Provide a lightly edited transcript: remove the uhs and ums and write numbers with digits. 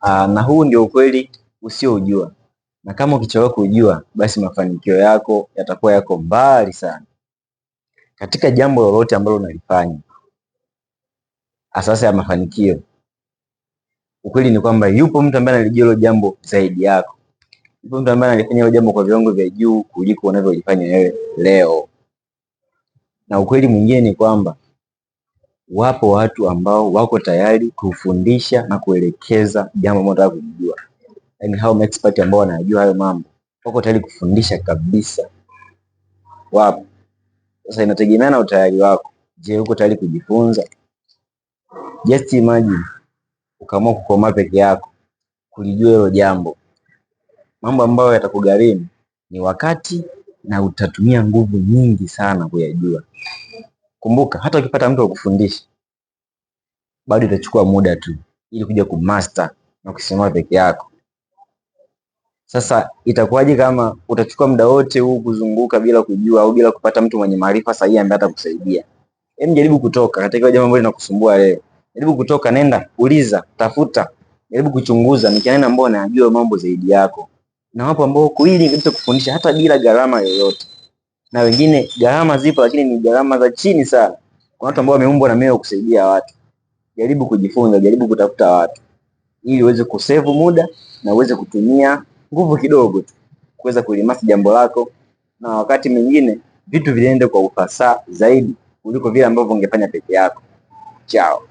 Na huu ndio ukweli usioujua, na kama ukichelewa kujua, basi mafanikio yako yatakuwa yako mbali sana. Katika jambo lolote ambalo unalifanya, asasa ya mafanikio, ukweli ni kwamba yupo mtu ambaye analijua hilo jambo zaidi yako. Yupo mtu ambaye analifanya hilo jambo kwa viwango vya juu kuliko unavyolifanya wewe leo. Na ukweli mwingine ni kwamba wapo watu ambao wako tayari kufundisha na kuelekeza jambo ambalo unataka kujua. Yaani hao expert ambao wanajua hayo mambo wako tayari kufundisha kabisa. Wapo. Sasa inategemea na utayari wako. Je, uko tayari kujifunza? Just imagine ukaamua kukomaa peke yako kulijua hilo jambo, mambo ambayo yatakugharimu ni wakati na utatumia nguvu nyingi sana kuyajua. Kumbuka, hata ukipata mtu wa kufundisha bado itachukua muda tu ili kuja kumaster na kusimama peke yako. Sasa itakuwaje kama utachukua muda wote huu kuzunguka bila kujua au bila kupata mtu mwenye maarifa sahihi ambaye atakusaidia? Hem, jaribu kutoka katika jambo ambalo linakusumbua leo. Jaribu kutoka, nenda, uliza, tafuta, jaribu kuchunguza ni kina nani ambao wanajua mambo zaidi yako. Na wapo ambao kweli kabisa kufundisha hata bila gharama yoyote. Na wengine gharama zipo, lakini ni gharama za chini sana. Kuna watu ambao wameumbwa na mioyo kusaidia watu. Jaribu kujifunza, jaribu kutafuta watu ili uweze kusevu muda na uweze kutumia nguvu kidogo tu kuweza kulimasi jambo lako, na wakati mwingine vitu viende kwa ufasaha zaidi kuliko vile ambavyo ungefanya peke yako. Chao.